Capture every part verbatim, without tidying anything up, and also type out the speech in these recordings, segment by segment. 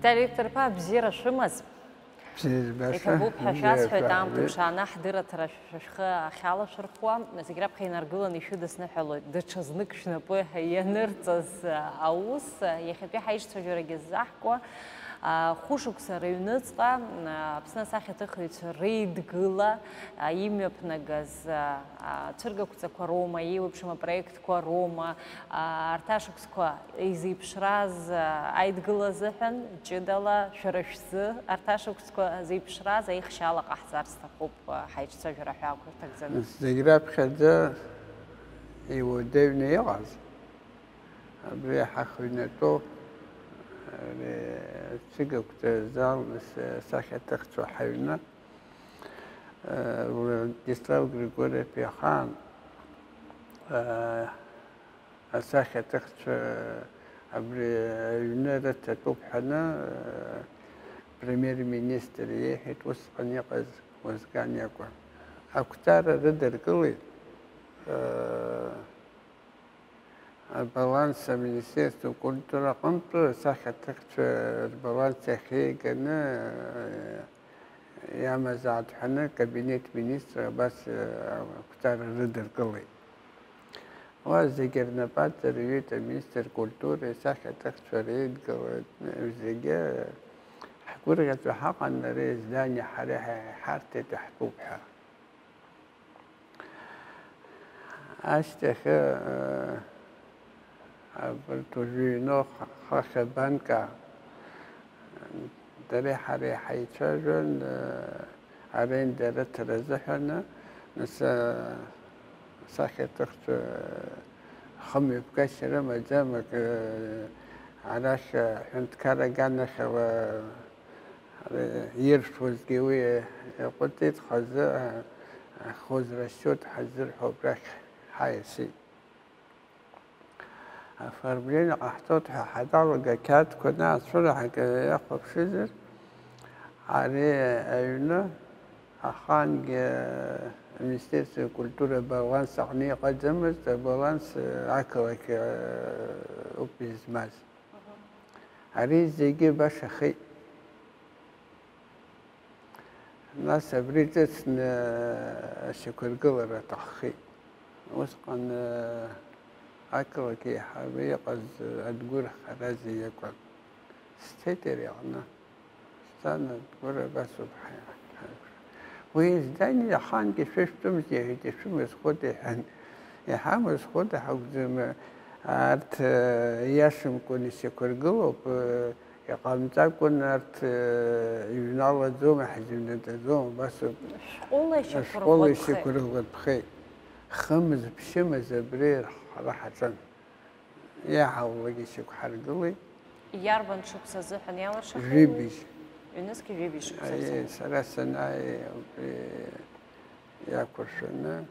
Витали Виктор-иԥа, бзиара шәымаз. Бзиа збаша, иҭабуп ҳәа бзиара шәасҳәоит, аамҭа шәаҳбеит. Ԥшааны ҳдырраҭара шәа-, шәхы ахьалашәырхәуа, зегь раԥхьа инаргыланы ишәыдысныҳәалоит, даҽазнык шәнапы ианырҵаз аус, иахьатәи ҳаишьцәажәарагьы ззаҳкуа, а, хәышықәса рыҩныҵҟа, а, Аԥсны асахьаҭыхҩцәа реидгыла, а, имҩаԥнагаз, а, а, цәыргақәҵақәа роума, еиуеиԥшым апроект Қәа роума, а, арҭ ашықәсқәа изеиԥшраз, а, аидгыла азыҳәан, ҷыдала, шәара шәзы арҭ ашықәсқәа зеиԥшраз аихшьала ҟаҳҵар сҭахуп, а, ҳаиҿцәажәара ҳәа ақәырҭагӡаны. Зегь раԥхьаӡа иуадаҩны иҟаз, абри ҳахҩнатәоу, ари ацәыгақәҵа зал, нас асахьаҭыхцәа ҳаҩны, Владислав Григорьев иахаан, асахьаҭыхцәа абри аҩны рыҭатәуп ҳәаны, премьер-министр иеиҳәеит, усҟан иҟаз Уазган иакәын. Ақәҵара рыдыркылеит. Абаланс Аминистерство культура аҟынтә асахьаҭыхцәа рбаланс иахьеиганы иамазаап ҳәаны акабинет министр абас ақәҵара рыдыркылеит. Уа зегьы рнапы аҵарҩит аминистр культуреи асахьаҭыхцәа реидгыла, зегьы ҳгәырӷьаҵәа ҳаҟан, ари здание ҳара иҳарҭеит, иаҳтәуп ҳәа. Ашьҭахь, э, абарҭ уажәы иҩноу х-, хыхь абанка, дареи ҳареи ҳаицәажәон, э, аренда рыҭара азыҳәаны, нас, э, асахьаҭыхцәа, э, хымҩаԥгашьа рымаӡам, акы, э, арахь, э, аҳәынҭқар аганахьала, Иршәуазгьы уи иаҟәыҵит, хазы, а, хозрасчет ҳазырҳәо убрахь ҳаиасит. Оформление ҟаҳҵоит ҳәа ҳаналага ақьаадқәа анаацәыраҳга иахәаԥшызар, ари аҩны ахаангьы Министерство культуры абаланс аҟны иҟаӡамызт, абаланс ақалақь ауп измаз. Ари зегьы башахеит. Нас абри ҿыцны ашьақәыргылара аҭаххеит. Усҟан, э, ақалақь еиҳабы иҟаз Адгәыр Харази иакәын. Сцеит иара иҟны. Сцан, Адгәыр, абас ауп ҳа-, ҳа-, уи издание ахаангьы шәышәтәымзи, иҳәеит, ишәымазхода, иҳәан. Иҳамазхода, ҳакәӡам, арҭ, э, иашамкәан ишьақәыргылоуп, э, иҟамҵакәан арҭ, э, иҩналаӡом, ҳзыҩнаҵаӡом, убас ауп. Шәҟәыла ишьақәырӷәӷәатәхеит. Шәҟәыла ишьақәырӷәӷәатәхеит. Хымз, ԥшьымз абри ҳара ҳаҿын. Иаҳаулагьы шьақәҳаргылеит. Иарбан шықәса азыҳәан иалыршахеи уи? Жәибжь. Ҩнызқьи жәибжь шықәса рзы. Аиеи, сара санааи, убри иақәыршәаны,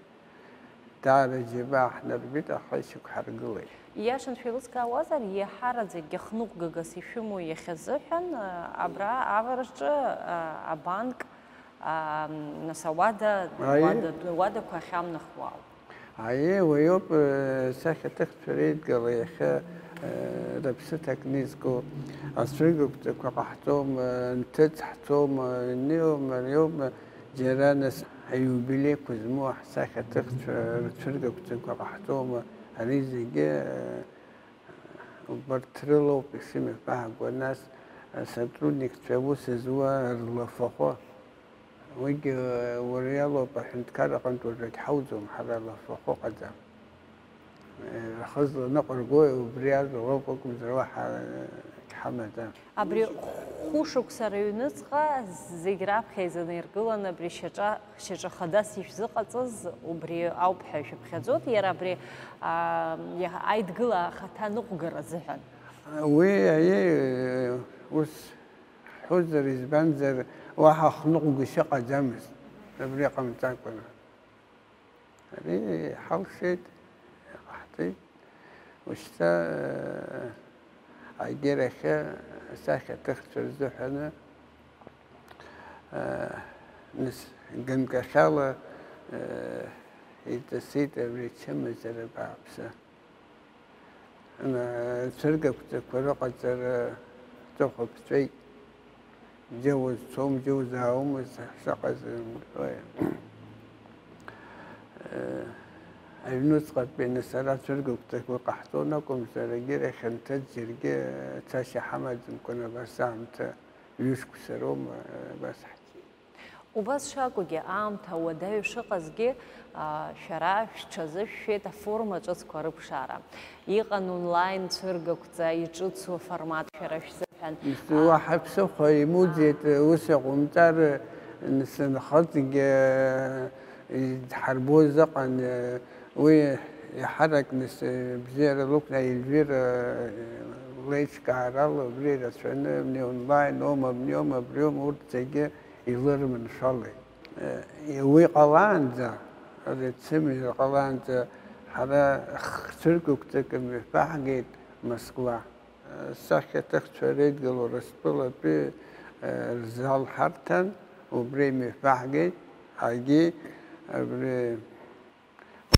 даара џьабаа ҳнарбеит, аха ишьақәҳаргылеит. Ииашан шәеилыскаауазар, иаҳараӡакгьы хныҟәгагас ишәымоу иахьазыҳәан, абра авараҿы, а, абанк, а, нас ауада, Аиеи. уада-, уадақәа ахьамнахуа ауп. Аиеи, уи ауп, э, асахьаҭыхцәа реидгыла иахьа, э, рыԥсы ҭакны изку, ацәыргақәҵақәа ҟаҳҵома, нҭыҵ ҳцома, аниоума, ариоума, џьара нас аиубилеиқәа змоу ҳсахьаҭыхцәа рцәыргақәҵақәа ҟаҳҵома, ари зегьы, э, убарҭ рылоуп ишымҩаԥаҳго, нас асотрудникцәа аус зуа рлафахәы. Уигьы уара иалоуп, аҳәынҭқар аҟынтә уажәагь ҳауӡом, ҳара лафахәы ыҟаӡам. Рхы зланыҟәыргои, убри ажәа лоуп акәымзар, уаҳа ҳамаӡам. Абри хәышықәса рыҩныҵҟа зегь раԥхьа изынаиргыланы абри шьаҿа, шьаҿа хадас ишәзыҟаҵаз убри ауп ҳәа ишәыԥхьаӡоит, иара абри, аа, иаҳ-, аидгыла ахаҭа аныҟәгара азыҳәан. Уи, аиеи, ус Ҳәозар, избанзар, уаҳа хныҟәгашьа ыҟаӡамызт, абри ҟамҵакәаны. Ари ҳалшеит, иҟаҳҵеит. Ушьҭа, э, агьырахьы асахьаҭыхцәа рзыҳәаны, э, нас ганкахьала, э, иҵысит абри ачымазара бааԥсы. Ана-, цәыргақәҵақәа рыҟаҵара, Дыхәаԥҵәеит. Џьа узцом, џьа узаауамызт, шаҟа зымҳәои. Э, аҩнуҵҟатәи нас ара цәыргақәҵак уи ҟаҳҵон акәымзар, егьирахь анҭыҵ џьаргьы цашьа ҳамаӡамкәан абас аамҭа ҩышықәса роума, абас ҳцеит. Убас шакәугьы, аамҭа уадаҩ шыҟазгьы, а, шәара шәҽазышәшәеит аформа ҿыцқәа рыԥшаара. Иҟан онлайн цәыргақәҵа иҿыцу аформат шәара шәзыҳәан. Уаҳа ԥсыхәа имуӡеит, ус иҟоумҵар, сынхыҵгьы, изҳарбоз ыҟан, уи иҳаракны, бзиара лықәны Ельвира леиҿкаарала убри ирацәаны, абни онлайн оума, абни оума, абри оума, урҭ зегьы илырманшәалеит. Уи ҟалаанӡа, ари цымҩа ҟалаанӡа, ҳара х-, цәыргақәҵак мҩаԥаҳгеит Москва. Сахьаҭыхцәа реидгыла Урыстәылатәи, э, рзал ҳарҭан, убри имҩаԥаҳгеит, ҳаргьы абри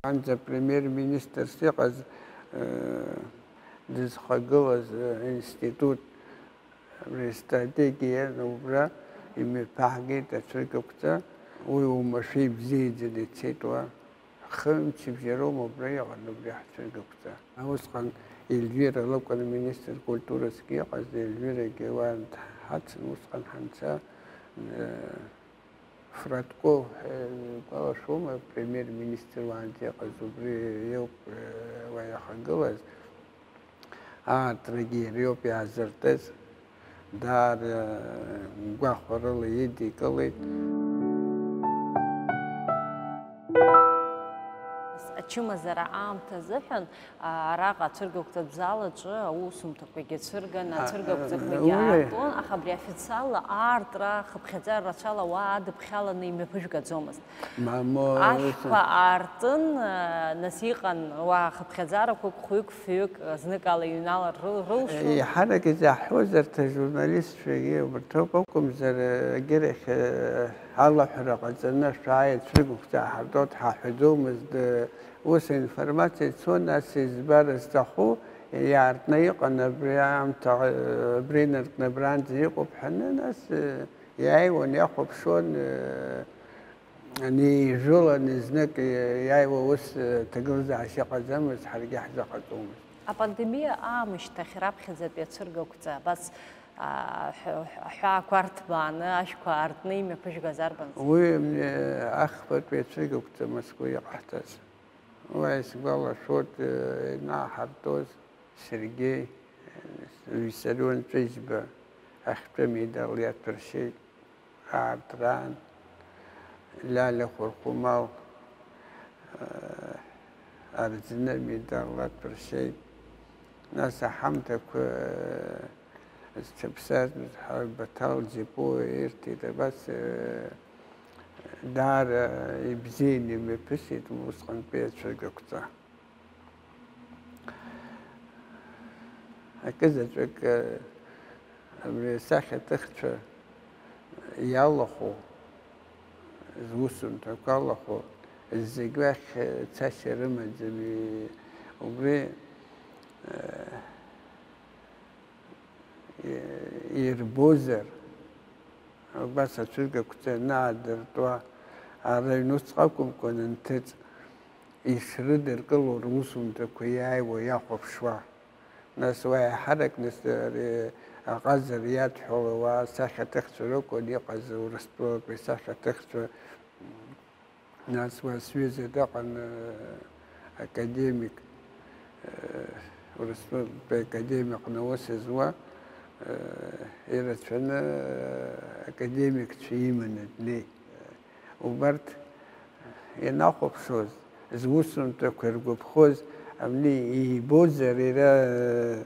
уаанӡа премьер-министрс иҟаз, э, дызхагылаз, э, институт, абри астратегиа убра имҩаԥаҳгеит ацәыргақәҵа, уи уамашәа ибзиаӡаны ицеит уа. Хымчыбжьароума убра иҟан, убри ҳцәыргақәҵа. Усҟан Ельвира лакәын аминистр культурасгьы иҟаз, Ельвирагьы уа дҳацын, усҟан ҳанца, э, Фратко, э, гәалашәома, премьер-министр уаанӡа иҟаз, убри иоуп, э, уа иахагылаз. Аатрагьы иара иоуп иаазыртыз, даара гәахәарыла идикылеит. Ачымазара аамҭа азыҳәан, а, араҟа ацәыргақәҵатә зал аҿы аусумҭақәагьы цәырган, а, ацәыргақәҵақәагьы уи аартуан, аха абри официалла аартра хыԥхьаӡара рацәала уа адыԥхьаланы имҩаԥыжәгаӡомызт. Мамоу, Ашәқәа аартын, нас иҟан уа хыԥхьаӡарақәак, хәҩык, фҩык, зныкала иҩналар рыл-, рылшон. Еиҳарак изаҳҳәоз арҭ ажурналистцәагьы убырҭ ауп акәымзар, егьырахь, алаҳәара ҟаҵаны шәааи, ацәыргақәҵа ҳартуеит ҳаҳәаӡомызт, ус аинформациа цон, нас избар зҭаху иаартны иҟан, абри аамҭа, абри инаркны абранӡа иҟоуп ҳәаны, нас, иааиуан, иахәаԥшуан, Ани ижәыланы знык иааиуа ус, э, ҭагылазаашьа ыҟаӡамызт, ҳаргьы ҳзыҟаҵомызт. Апандемиа аамышьҭахь раԥхьаӡатәи ацәыргақәҵа абас, а, аҳәа-, аҳәаақәа арҭбааны, ашәқәа аартны имҩаԥыжәгаз арбаныз? Уи, э, ахԥатәи ацәыргақәҵа Москва иҟаҳҵаз. Уа исгәалашәоит, э, ианааҳартуаз Сергеи, э, Виссарион Ҵәыџьба ахьтәы медал иаҭәыршьеит. Аартраан, Лиалиа Хәырхәымал, э, Арӡына медал лаҭәыршьеит. Нас аҳамҭақәа, э, зҽаԥсазтәыз ҳәа Баҭал Џьапуа ирҭеит, абас, э, даара ибзианы имҩаԥысит усҟантәи ацәыргақәҵа. Акызаҵәык, абри асахьаҭыхцәа иалахәу, зусумҭақәа алахәу, зегь уахь цашьа рымаӡам, убри, ирбозар, убас ацәыргақәҵа анаадыртуа, ара аҩнуҵҟа акәымкәа анҭыҵ, ишрыдыркыло русумҭақәа иааиуа иахәаԥшуа. Нас уа еиҳарак, нас, ари аҟазара иадҳәалоу асахьаҭыхцәа ракәын иҟаз, Урыстәылатәи асахьаҭыхцәа. Нас уа сҩыза дыҟан, э, академик, э, Урыстәылатәи академиа аҟны аус зуа, э, ирацәаны, э, академикцәа иманы днеит. Убарҭ ианахәаԥшуаз, зусумҭақәа иргәаԥхоз, абни ибозар, иара, э,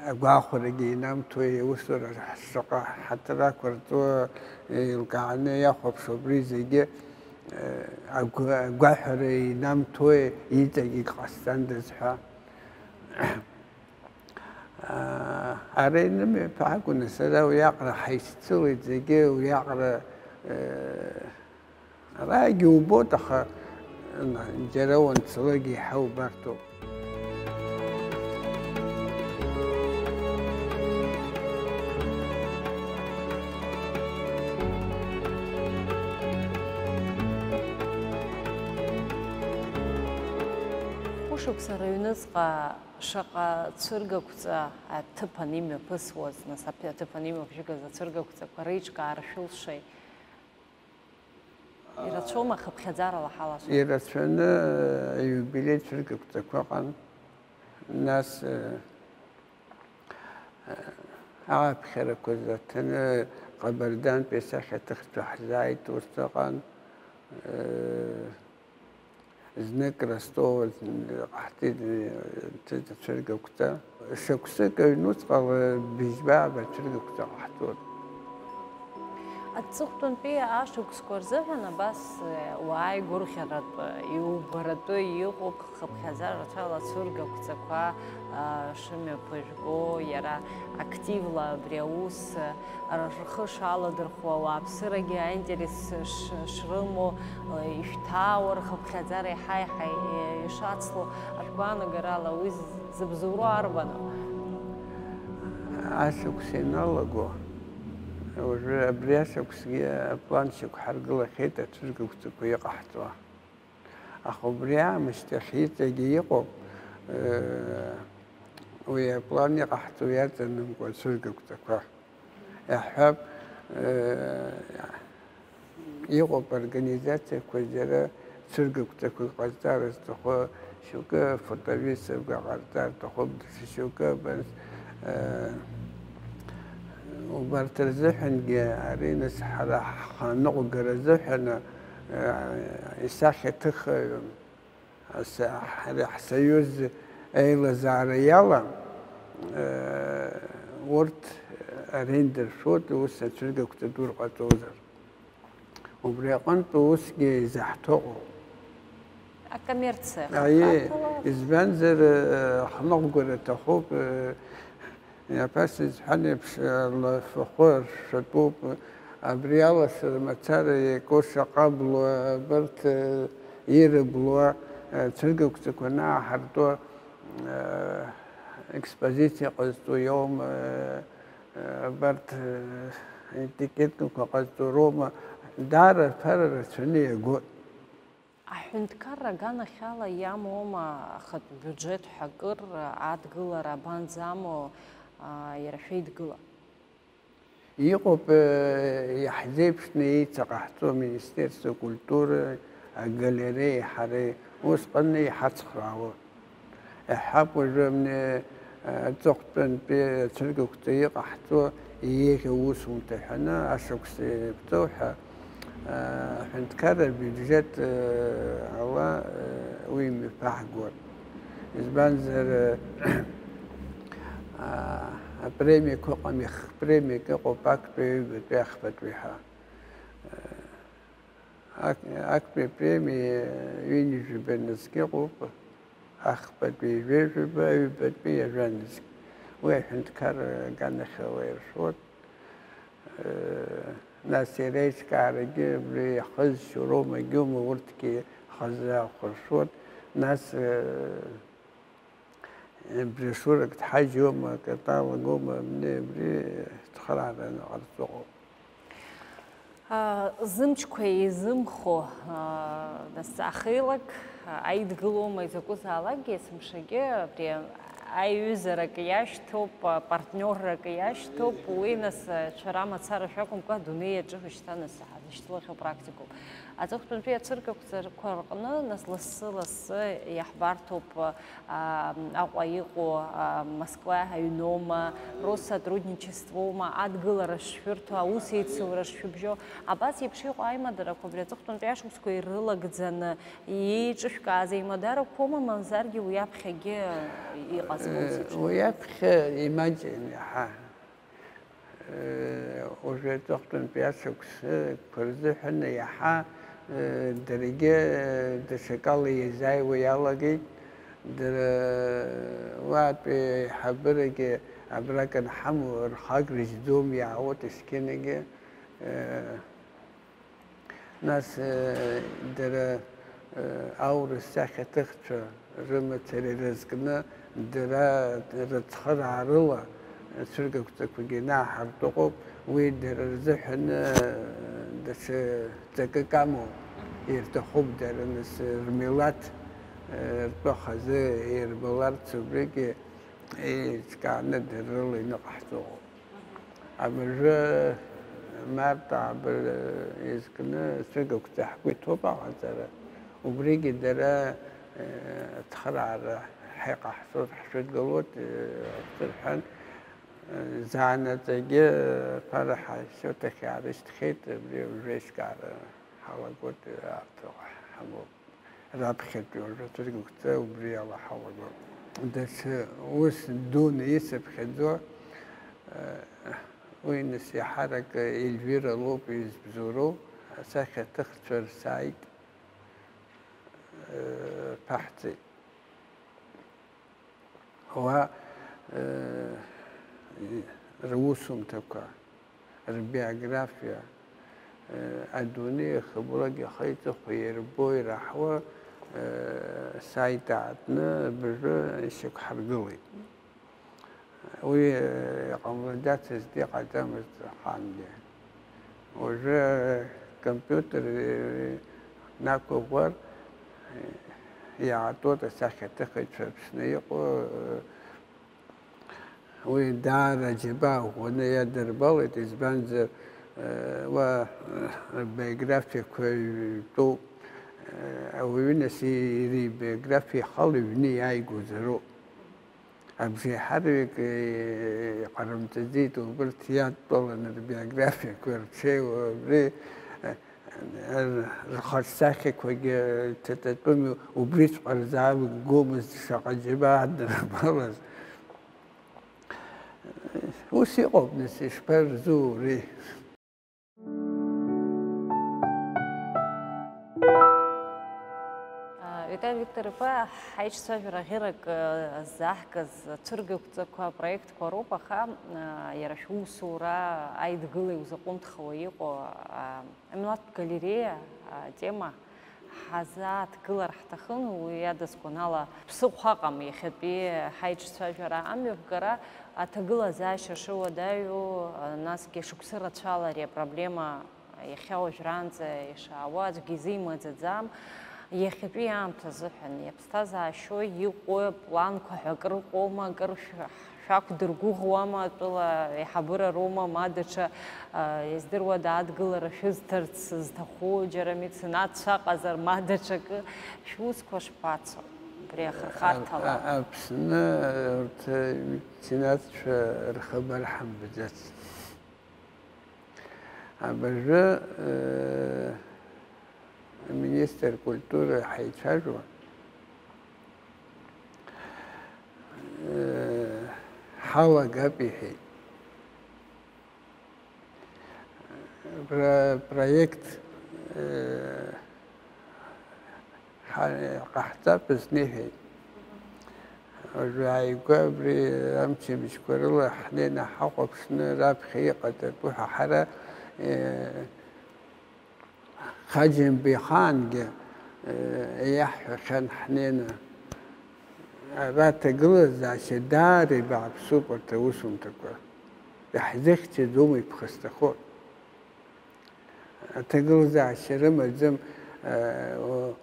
агәахәарагьы инамҭои, усура шаҟа ҳаҭыр ақәырҵо еилкааны иахәаԥшуа абри зегьы, э, агәы-, агәаҳәара инамҭои, иҵегь ҟасҵандаз ҳәа. Ара инымҩаԥаагоны сара уиаҟара ҳаишьцылеит зегьы, уиаҟара, э, Араагьы убоит, аха, џьара уанцалак еиҳа убарҭоуп. Шықәса рыҩныҵҟа шаҟа цәыргақәҵа аҭыԥан имҩаԥысуаз, нас аҭыԥан имҩаԥжәгаз ацәыргақәҵақәа реиҿкаара шәылшеи? Ирацәоума хыԥхьаӡарала ҳалашара? Ирацәаны аиубилеи цәыргақәҵақәа ыҟан, нас, э, ааԥхьарақәа заҭаны Ҟабардантәи асахьаҭыхцәа ҳзааит, урҭ ыҟан, э, Знык Ростов ҟаҳҵеит, ацәыргақәҵа. Шықәсык аҩнуҵҟала быжьба ацәыргақәҵа ҟаҳҵон. Аҵыхәтәантәи ашықәсқәа рзыҳәан абас уааигәырӷьаратәы, иубаратәы иҟоуп хыԥхьаӡара рацәала ацәыргақәҵақәа шымҩаԥыжәго, иара активла абри аус рхы шаладырхәуа, ауааԥсырагьы аинтерес ш-, шрымоу, ишәҭаауа, рхыԥхьаӡара еиҳа-еиҳа ишацло, шәгәаанагарала уи зыбзоуроу арбану? Ашықәс ианалаго, уажәы абри ашықәсгьы аплан шьақәҳаргылахьеит ацәыргақәҵақәа иҟаҳҵо. Аха убри аамышьҭахь иҵегьы иҟоуп, э, уи аплан иҟаҳҵо иаҵанамкуа ацәыргақәҵақәа. Иаҳҳәап, э, иҟоуп организациақәа, џьара цәыргақәҵақәак ҟазҵара зҭаху, шьоукы фотовыставка ҟарҵар рҭахуп, даҽа шьоукы абас, э, убарҭ рзыҳәангьы, ари нас ҳара ҳхы аныҟәгара азыҳәан, э, исахьаҭыхҩы, ас-, ҳара ҳсоиуз аилазаара иалан, э, урҭ арендиршәоит, ус ацәыргақәҵа ду рҟаҵозар. Убри аҟынтә усгьы изаҳҭоҟоуп. Акоммерциа Аиеи, хырхарҭала. Избанзар, э, ҳныҟәгара аҭахуп, э, Иаԥас исҳәан еиԥш, лафахәы ршәатәуп. Абри алашара мацара иаку шаҟа блуа, абарҭ, э, ирыблуа, э, цәыргақәҵақәа анааҳарту, э, експозициа ҟазҵо иоума, э, абарҭ, э, етикеткақәа ҟазҵо роума, даара аԥара рацәаны иагоит. Аҳәынҭқарра аганахьала иамоума ахатә биуџьет ҳәа акыр адгылара абанӡамоу, аа, иара шәеидгыла? Иҟоуп, э, иаҳзеиԥшны еица ҟаҳҵо Министерство культуры, агалереи ҳареи, усҟан иҳацхраауа. Иаҳҳәап, уажәы абни, э, аҵыхәтәантәи ацәыргақәҵа иҟаҳҵо еиӷьу усумҭа ҳәаны, ашықәс еиқәҵоу ҳәа, э, аҳәынҭқарра абиуџьет, э, ала, э, уи имҩаԥаҳгоит. Избанзар, э, а, апремиақәа ыҟами, хк премиак ыҟоуп, актәи, ҩбатәи, ахԥатәи ҳәа. Э, Ак-, актәи апремиа ҩынҩажәаба нызқь ыҟоуп, ахԥатәи жәаҩа-жәаба, аҩбатәи жәаҩа нызқь. Уи аҳәынҭқарра аганахьала иршоит. Э, нас иара аиҿкаарагьы абри иахызшьу роума, егьума, урҭгьы хазы ахәыршоит. Нас, э, Брошиурак дҳажьуама, каталогума, абни абри цхыраараны ҟарҵо ыҟоуп. А, зымчқәа еизымхо, а, нас аҳилак, а, аидгылома изакәызаалакгьы есымшагьы абри аиҩызарак иашьҭоуп, а, партниоррак иашьҭоуп, уи нас, а, шәара мацара шәакәымкәа, адунеи аҿы шьҭа нас ҳазышьҭлахьоу практикоуп. Аҵыхәтәантәи ацәыргақәҵақәа рҟны нас лассы-лассы иаҳбарҭоуп, а, Аҟәа иҟоу, а, Москва аҩнома, Россотрудничествома, адгылара шшәырҭо, аус еицура шшәыбжьо, абас еиԥш иҟоу аимадарақәа абри аҵыхәтәантәи ашықәсқәа ирылагӡаны иеиҿышәкааз аимадарақәоума, мамзаргьы уи аԥхьагьы иҟазма ус еиԥш? Уи аԥхьа имаҷын иаҳа. Уажәы аҵыхәтәантәи ашықәсқәа рзыҳәан иаҳа, э, даргьы, э, даҽакала еизааиуа иалагеит. Дара, э, уаатәи аиҳабырагьы абрак анҳамоу рхы агрыжьӡом, иаауеит есқьынагьы. Э, Нас, э, дара, э, аурыс сахьаҭыхцәа рымацара ирызкны, дара рыцхыраарыла ацәыргақәҵақәагьы анааҳарту ыҟоуп, уи дара рзыҳәан, э, даҽа ҵакык амоуп, ирҭахуп дара, нас, рмилаҭ ртәы хазы ирбаларц убригьы еиҿкааны дара рыла иныҟаҳҵо ыҟоуп. Абыржәы март ааба изкны цәыргақәҵа ҳгәы иҭоуп аҟаҵара, убригьы дара, э, ацхыраара ҳаиҟаҳҵоит, ҳшәыдгылоит, э, рҳәан, э, заанаҵагьы, э, ԥара ҳа всё-таки аарышьҭхьеит, абри уже еиҿкаара ҳалагоит, э, арҭ ҳамоуп. Раԥхьатәи уажәы аҭырқәҵа убри ала ҳалагоит. Даҽа ус дуны исыԥхьаӡо, э, уи нас иаҳарак Ельвира лоуп избзоуроу, асахьаҭыхцәа рсайт, э, ԥаҳҵеит. Уа, э, русумҭақәа, рбиографиа, э, адунеи ахыбрагь ахы-иҵыхәа ирбо, ираҳауа, э, сайт аартны абыржәы ишьақәҳаргылеит. Уи, э, иҟамлаӡацызт, иҟаӡамызт ахаангьы. Уажәы компиутер, э, нақәыӷәӷәар, э, иаатуеит асахьаҭыхыҩцәа Аԥсны иҟоу, э, уи даара аџьабаа ӷәӷәаны иадырбалеит, избанзар, э, уа, э, рбиографиақәа ҩтәуп. Э, ауаҩы нас ири-, ибиографиа ихала иҩны иааигозароуп. Абжеиҳараҩык, э, иҟарымҵаӡеит убырҭ иадтәаланы рбиографиақәа рҽеиуа, абри, э, рхаҿсахьақәагьы ҭататәыми, убриҵәҟьа рзаавгомызт шаҟа џьабаа адырбалаз. Ус иҟоуп, нас, ишԥарзуури? Виталий Виктор-иԥа, ҳаиҿцәажәара ӷьырак, э, заҳкыз ацәыргақәҵақәа, апроектқәа роуп, аха, э, иара шәусура аидгыла иузаҟәымҭхауа иҟоу, э, амилаҭтә галереиа, э, атема ҳазааҭгылар ҳҭахын, уи иадызкуан ала ԥсыхәа ыҟам иахьатәи ҳаиҿцәажәара амҩаԥгара, аҭагылазаашьа шыуадаҩу, э, насгьы шықәсы рацәала ари апроблема иахьа уажәраанӡа ишаауа аӡәгьы изимаӡаӡам. Иахьатәи аамҭа азыҳәан иаԥсҭазаашьоу иҟоу планқәа ҳәа акыр ыҟоума, акыр шә-, шәақәдыргәыӷуама, атәыла еиҳабыра роума, ма даҽа, а, издыруада, адгылара шәызҭарц зҭаху џьара меценатцәа ыҟазар, ма даҽакы, шәусқәа шԥацо убри ахырхарҭала? А-, а-, Аԥсны урҭ меценатцәа рхабар ҳамбаӡацт. Абыржәы, э, аминистр культура ҳаицәажәо, э, ҳалагап иҳәеит. Про-, проект, э, ҳа-, ҟаҳҵап зны иҳәеит. Уажәы ааигәа абри амчыбжьқәа рыла ҳнеины ҳахәаԥшны раԥхьа иҟаҵатәу ҳәа ҳара, э, Хаџьымба ихаангьы, э, иаҳҳәахьан ҳнеины. Ара аҭагылазаашьа даара ибааԥсуп урҭ аусумҭақәа. Иаҳзыхьчаӡом, иԥхасҭахоит. Аҭагылазаашьа рымаӡам, э, о,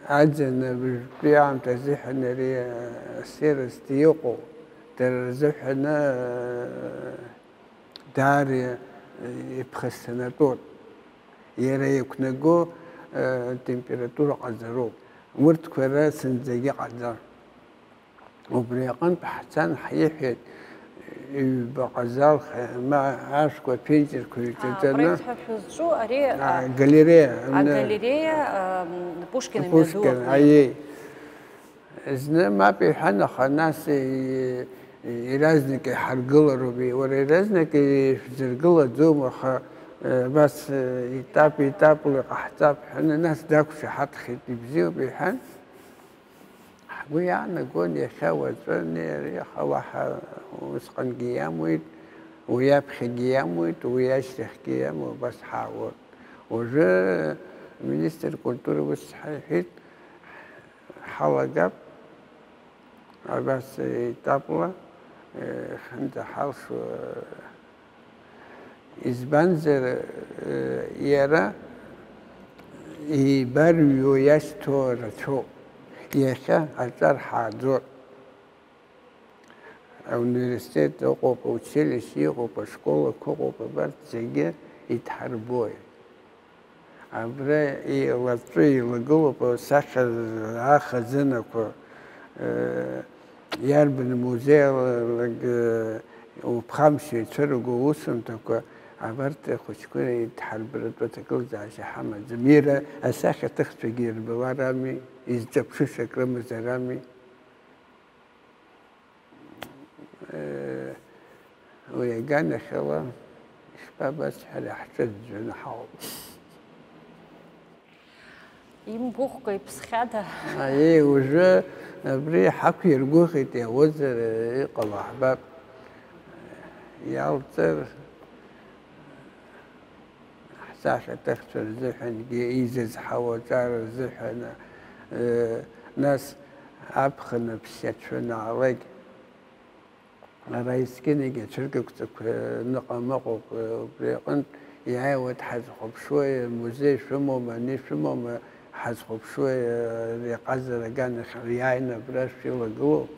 аӡын абыржәтәи аамҭа азыҳәан ари, э, асервис иҟоу, дара рзыҳәан, э, даара иԥхасҭанатәуп. Иара иақәнаго, э, температура ҟазароуп. Урҭқәа ара зынӡагьы ҟаӡам. Убри аҟынтә ҳцан ҳиҳәеит, ҩба ҟазалха, ма ашәқәа аԥенџьырқәа ҩҿаҵаны. Апроект ҳәа шәызҿу ари, а, а, галереиа, а, галереиа, а, м, Пушкин, Пушкин амҩаду аҟны. Аиеи. Зны мап иҳәан, аха нас и-, и-, иаразнак иҳаргылароуп, уара иаразнак ишәзыргылаӡом, аха, э, абас, э, етап-етапла иҟаҳҵап ҳәаны, нас дақәшаҳаҭхеит, ибзиоуп иҳәан. Ҳгәы иаанагон иахьа уаҵәы, не, ари, аха уаҳа усҟангьы иамуит, уи аԥхьагьы иамуит, уи ашьҭахьгьы иамоу, убас ҳаауеит. Уажәы аминистр культура ус ҳәа иҳәеит, ҳалагап, абас етапла, э, хынӡа ҳалшо, э, избанзар, э, иара еибарҩуа иашьҭоу рацәоуп. Иахьа аҿар ҳааӡоит. Ауниверситет ыҟоуп, аучилишьче ыҟоуп, ашколақәа ыҟоуп, абарҭ зегьы идҳарбои? Абра еилаҵәы еилагылоуп асахьа ахазынақәа, э, иарбан музеилакгьы уԥхамшьо ицәырго усумҭақәа, абарҭ ахәыҷқәа идҳарбаратәы аҭагылазаашьа ҳамаӡам. Иара асахьаҭыхцәагьы ирбаларами, изҿаԥшышак рымазарами. Уи аганахьала ишԥабасҳәари, ҳҿыӡәӡәаны ҳауп. Имгәыӷкәа иԥсхьада? Аиеи, уажәы абри ҳақәиргәыӷит, иауазар, иҟало ҳбап. Иалҵыр, ҳсахьаҭыхцәа рзыҳәангьы, изызҳауа аҿар рзыҳәан, нас аԥхын аԥсшьацәа анаалак, ара есқьынагьы ацәыргақәҵақәа ныҟам ыҟоуп, убри аҟынтә иааиуеит ҳазхәаԥшуа, музеи шәымоума, ани шәымоума, ҳазхәаԥшуеи, ари аҟазара аганахь иааины абра шәылагылоуп,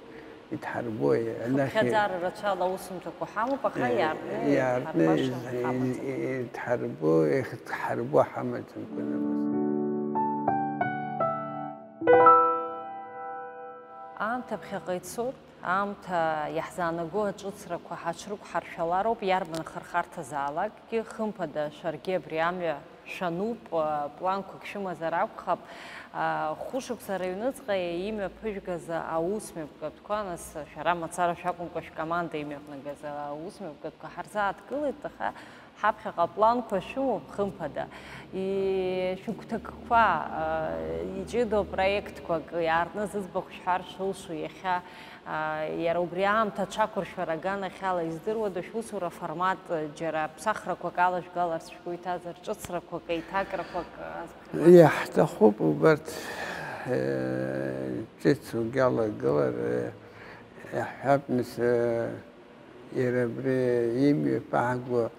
идҳарбои, анахь. Хыԥхьаӡара рацәала аусумҭақәа ҳамоуп, аха Е, иаартны иаартны иҳарбаша из-, ҳамаӡам. И-, и-, идҳарбо, ихдҳарбо ҳамаӡамкәа нымаз. Аамҭа ԥхьаҟа ицоит, аамҭа иаҳзаанаго аҿыцрақәа ҳаҽрықәҳаршәалароуп, иарбан хырхарҭазаалакгьы, хымԥада, шәаргьы абри амҩа шәануп, планқәак шәымазар акәхап. Хәышықәса рыҩныҵҟа имҩаԥыжәгаз аусмҩаԥгатәқәа, нас шәара мацара шәакәымкәа, шәкоманда имҩаԥнагаз аусмҩаԥгатәқәа ҳарзааҭгылеит, аха ҳаԥхьаҟа апланқәа шәымоуп, хымԥада. И-, шәыгәҭакқәа, иҷыдоу проектқәак иаартны зыӡбахә шәҳәар шәылшо иахьа, иара убри аамҭа аҽақәыршәара аганахьала издыруада, шәусура формат џьара ԥсахрақәак алажәгаларц шәгәы иҭазар, ҿыцрақәак, еиҭакрақәак азбахьоу? Иаҳҭахуп убарҭ, э, ҿыц угьалагылар, э, иаҳҳәап, нас, э, иара абри имҩаԥааго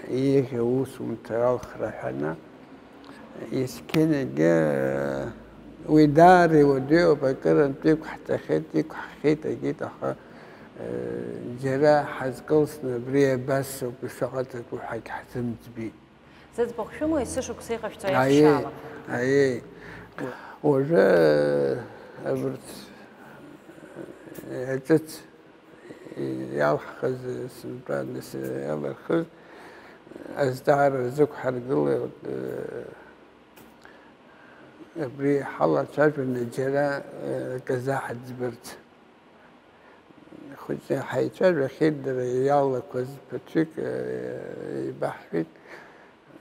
еиӷьу усумҭа алхра ҳәаны, есқьынагьы, э, уи даара иуадаҩуп, акырынтә иқәҳҵахьеит, иқәҳхьеит, агеит, аха, э, џьара ҳазкылсны абри абас ауп ишыҟаҵатәу ҳәагь ҳзымӡбеит. Зыӡбахә шәымоу есышықәса иҟашәҵо Аиеи, аиашала? Аиеи. Уажәы, э, абарҭ, э, ҿыц иалҳхыз, э, сынтәа, нас, э, иалырхыз, э, азҵаара рзықәҳаргылеит, э, абри ҳалацәажәаны џьара, э, акы заҳаӡбарц. Хәыҷы ҳаицәажәахьеит, дара иалақәаз ԥыҭҩык, э, еибаҳҳәеит,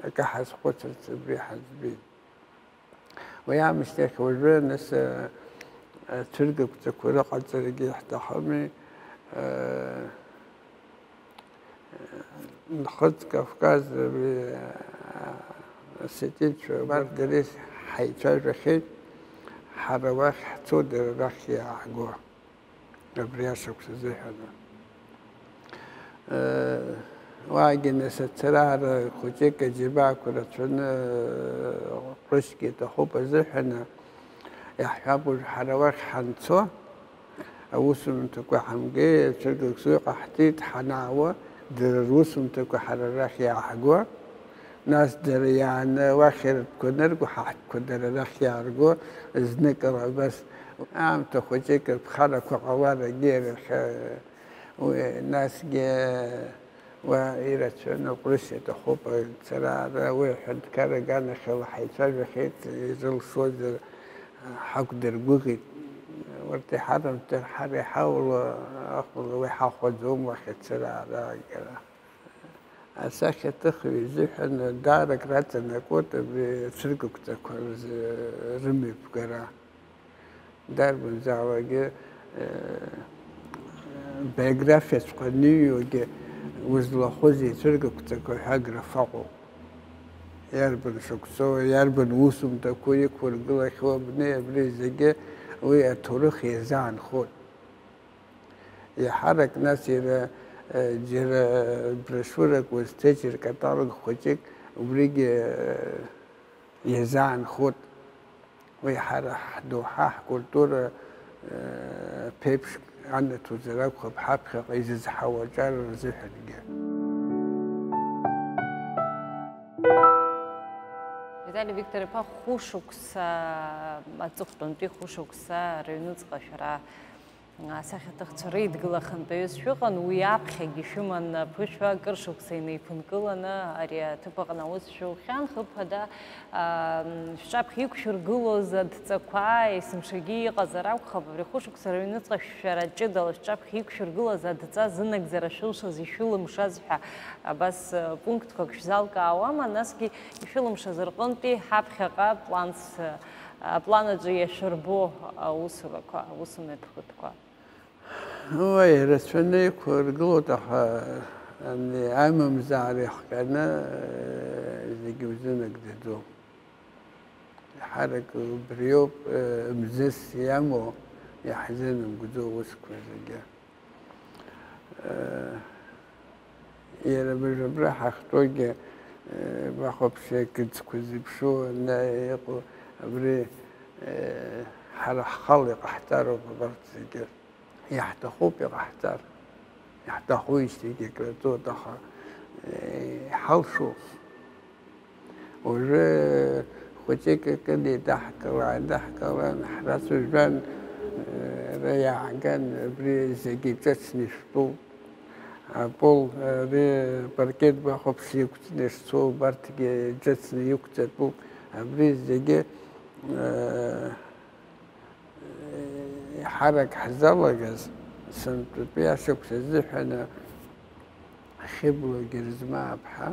акы ҳазхәыцырц абри ҳаӡбеит. Уи аамышьҭахь уажәы, нас, э, ацәыргақәҵақәа рыҟаҵарагьы ҳҭахыми, э, Нхыҵ Кавказ, абри, осетинцәа, убарҭ дареи ҳаицәажәахьеит, ҳара уахь ҳцо, дара арахь иааҳго, абри ашықәс азыҳәан. Уаагьы нас ацхыраара хәыҷык аџьабаақәа рацәаны, ҟәрышьгьы иҭахуп азыҳәан, иаҳҳәап, уажә ҳара уахь ҳанцо, аусумҭақәа ҳамгеи, ацәыргақәҵа ҟаҳҵеит, ҳанаауа, дара русумҭақәа ҳара арахь иааҳго, нас дара иааны уахь ртәқәа анырго, ҳа ҳтәқәа дара арахь иаарго, зныкала абас аамҭа хәыҷык рԥхарақәа ҟаларагьы иахьа, уи, насгьы Уа ирацәаны, ҟәрышь иаҭахуп ацара-аара, уи аҳәынҭқарра аганахьала ҳаицәажәахьеит, изылшозар, ҳақәдыргәыӷит. Урҭ иҳарымҭар, ҳара иҳаула, ахәыла уи ҳахәаӡом уахь ацара-аара агара. Асахьаҭыхҩы изыҳәан даара акраҵанакуеит абри ацәыргақәҵақәа рзы-, рымҩаԥгара. Дарбанзаалакгьы, э, биографиаҵәҟьа аныҩуагьы узлахәыз ицәыргақәҵақәа ҳәа аграфа ыҟоуп. Иарбан шықәсоу, иарбан усумҭақәоу иқәыргылахьоу абни абри зегьы уи аҭоурых иазаанхоит. Еиҳарак нас иара, э, џьара брошиурак узҭыҵ, каталог хәыҷык, убригьы, э, иазаанхоит. Уи ҳара ҳдоуҳа, ҳкультура, э, ԥеиԥш анаҭозар акәхап ҳаԥхьаҟа изызҳауа аҿар рзыҳәангьы. Витали Виктор-иԥа, хәышықәса, аҵыхәтәантәи хәышықәса рыҩныҵҟа шәара асахьаҭыхцәа реидгыла хантәаҩыс шәыҟан, уи аԥхьагьы шәыман аԥышәа, акыр шықәса инеиԥынкыланы ари аҭыԥ аҟны аус шәылхьан, хымԥада, аа, шәҿаԥхьа иқәшәыргылоз адҵақәа есымшагьы иҟазар акәхап, абри хәышықәса рыҩныҵҟа шәара ҷыдала шәҿаԥхьа иқәшәыргылаз адҵа зынагӡара шәылшаз, ишәылымшаз ҳәа абас, э, пунктқәак шәзалкаауама, насгьы ишәылымшаз рҟынтәи ҳаԥхьаҟа планс, э, аплан аҿы иашәырбо аусурақәа, аусумҩатә хкқәа? Уи рацәаны иқәыргылоит, аха ани аимамзаара иахҟьаны, э, зегьы узынагӡаӡом. Еиҳарак убриоуп, э, мзызс иамоу, иаҳзынамгӡо аусқәа зегьы. Э, иара абыржә абра ҳахьтәоугьы, э, бахәаԥши, акыцқәа зеиԥшу ана иҟоу абри, э, ҳара ҳхала иҟаҳҵароуп абарҭ зегьы. Иаҳҭахуп иҟаҳҵар. Иаҳҭахуижьҭеигьы акраҵоит, аха, э, иҳалшо. Уажәы хәыҷык акы неидаҳкылан, даҳкылан, ҳрацәажәан, ара иааган, абри зегьы иҿыцны ишәтәуп. Апол, ари апаркет бахәаԥш иқәҵны ишцо, убарҭгьы иҿыцны иқәҵатәуп. Абри зегьы, э, еиҳарак ҳзалагаз, сынтәатәи ашықәс азыҳәаны Хьыбла Герзмааԥҳа,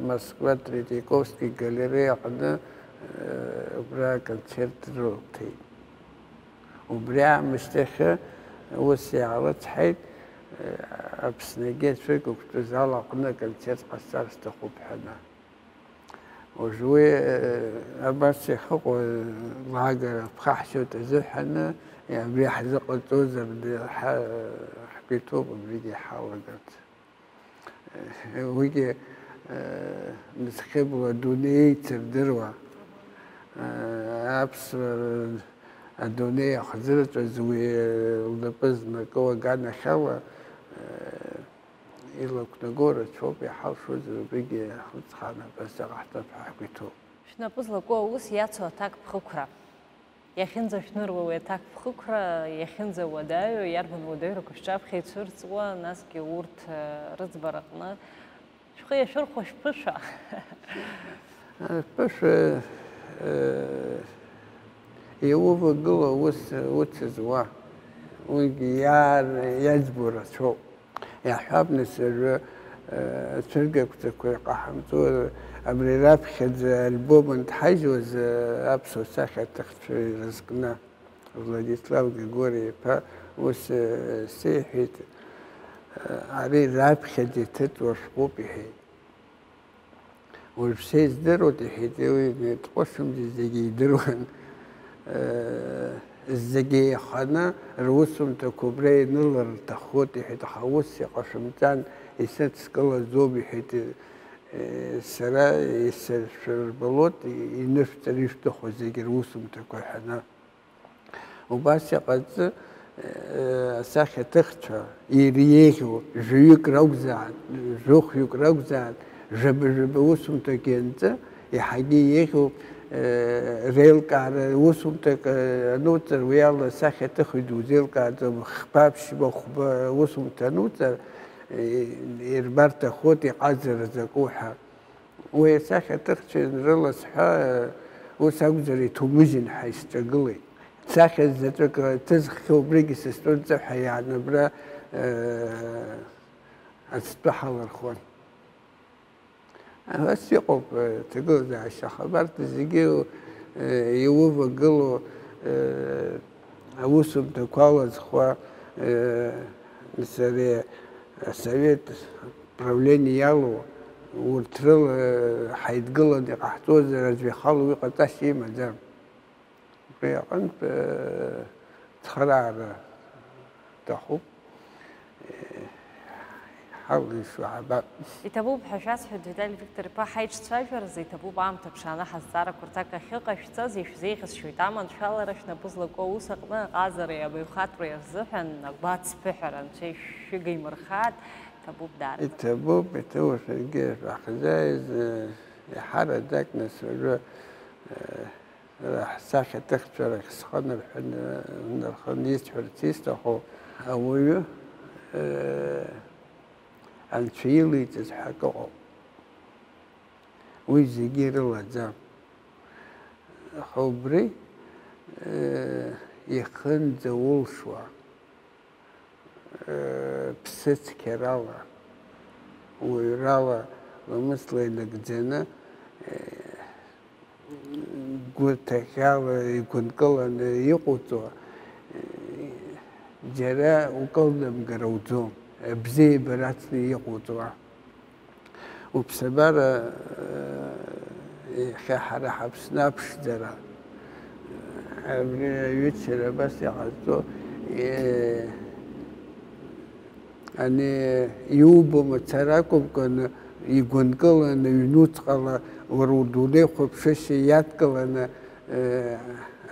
Москва Третьяковский галереиа аҟны, э, убра аконцерт рылҭеит. Убри аамышьҭахьы ус иаалыцҳаит, э, Аԥсныгьы ацәыргақәтәаз ала аҟны аконцерт ҟасҵар сҭахуп ҳәаны. Уажә уи, э, абас иахьыҟоу, э, лаагара ԥхаҳшьоит азыҳәаны, абри ҳзыҟаҵозар, ҳа-, ҳгәы иҭоуп абригьы ҳалагарц. Уигьы, э, Хьыбла адунеи еицырдыруа, э, аԥсуаа адунеи ахӡырҵәаз уи, э, лнапы знакыло аганахьала, э, илақәнаго рацәоуп, иҳалшозар убригьы ҳлыцхрааны абас иҟаҳҵап ҳәа ҳгәы иҭоуп. Шәнапы злаку аус иацу аҭакԥхықәра. Иахьынӡашәныруа уи аҭакԥхықәра, иахьынӡауадаҩу, иарбан уадаҩрақәа шәҿаԥхьа ицәырҵуа, насгьы урҭ, э, рыӡбараҟны шәхы иашәырхәо шәԥышәа? Аԥышәа, э, иувагыла ус, ус зуа, уигьы иаар-, иаӡбо рацәоуп. Иаҳҳәап, нас, уажәы, э, ацәыргақәҵақәа иҟаҳамҵо, абри раԥхьаӡа альбом анҭҳажьуаз, э, аԥсуа сахьаҭыхцәа ирызкны, Владислав Григори-иԥа ус, э, сеиҳәеит, э, ари раԥхьаӡа иҭыҵуа шәҟәуп, иҳәеит. Уажә сеиздыруеит, иҳәеит, уи дҟәышымзи, зегьы идыруан. Зегьы еиханы русумҭақәа убра ианылар рҭаххоит, иҳәеит, аха ус иҟашәымҵан, исыдскылаӡом, иҳәеит, сара исыршәырбалоит, инышәҵар ишәҭаху зегьы русумҭақәа ҳәаны. Убас иҟаҵы, э, асахьаҭыхцәа иреиӷьу жәаҩык ракәзаат, жәохәҩык ракәзаат, жәаба-жәаба усумҭак ианҵы, иаҳагьы еиӷьуп, э, реилкаара усумҭак, э, ануҵар, уи ала асахьаҭыхҩы дузеилкааӡом, хԥа, ԥшьба, хәба усумҭа ануҵар, э, ирбарҭахоит иҟазара закәу ҳәа. Уи асахьаҭыхцәа ианрыласҳәа, ус акәзар, иҭоумыжьын ҳәа исҿагылеит. Сахьа заҵәык ҭызххьоу убригьы сызтәымҵа ҳәа иааны абра, э, ацҭәы ҳалырхуан. Ас иҟоуп, э, аҭагылазаашьа ахабарҭа зегьы, э, иувагылоу, э, аусумҭақәа алазхуа, э, нас ари асовет правление иалоу урҭ рыла, э, ҳаидгыланы иҟаҳҵозар, аӡә ихала уи ҟаҵашьа имаӡам. Убри аҟынтә, э, цхыраара аҭахуп. Э, ҳалишо ҳабап. Иҭабуп ҳәа шәасҳәоит, Витали Виктор-иԥа, ҳаиҿцәажәаразы иҭабуп аамҭа ԥшааны ҳазҵаарақәа рҭак ахьыҟашәҵаз, ишәзеиӷьасшьоит аманшәалара шәнапы злаку аус аҟны аҟазареи абаҩхатәреи рзыҳәан агәаҵԥыҳәара Анцәа ишәыгаимырхааит, иҭабуп даара. Иҭабуп, иҭоу шәаргьы шәаҳзааиз, иҳараӡак нас уажәы, ҳсахьаҭыхцәа рахь схы нарҳәаны, нарханы исҳәарц исҭаху, ауаҩы, Анцәа илиҵаз ҳәа акы ыҟоуп. Уи зегьы ирылаӡам. Аха убри, ихынӡаулшуа, ԥсыцқьарала, уаҩрала, ламысла инагӡаны, гәаҭахьала игәынкыланы иҟоуҵо, џьара укылнамгар ауӡом, абзиабара ацны иҟоуҵо. Уԥсабара, иахьа ҳара ҳаԥсны аԥшӡара, абри аҩычара абас иҟазҵо, ани иубо мацара акәымкәаны, игәынкыланы, ҩнуҵҟала уара удунеи хәаԥшышьа иадкыланы,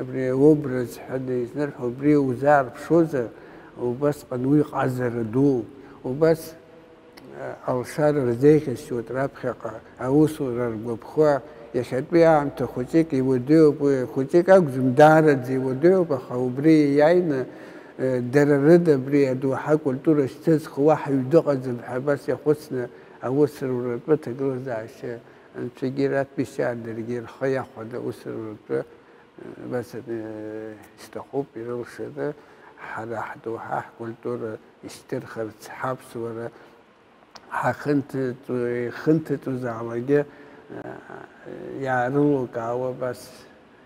абри аобраз ҳәа изнырҳәо, убри узаарԥшуазар, убасҟан уи ҟазара дууп. Убас алшара рзеиӷьасшьоит раԥхьаҟа аусура ргәаԥхо, иахьатәи аамҭа хәыҷык иуадаҩуп, уи хәыҷык акәӡам, даараӡа иуадаҩуп, аха убри иааины, дара рыда абри адоуҳа акультура шьҭызхуа уаҳа ҩы дыҟаӡам ҳәа абас иахәыцны аус руратәы аҭагылазаашьа Анцәагьы иратәишьа даргьы рхы иахәаны аус руратәы абас исҭахуп ирылшаны ҳара ҳдоуҳа ҳкультура ишьҭырхырц, ҳаԥсуара ҳахынҭыҵуа, ихынҭыҵуазаалакгьы иаарылукаауа абас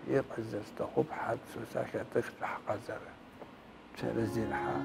иҟазар сҭахуп ҳаԥсуа сахьаҭыхтә ҳҟазара. Шәара зирҳа.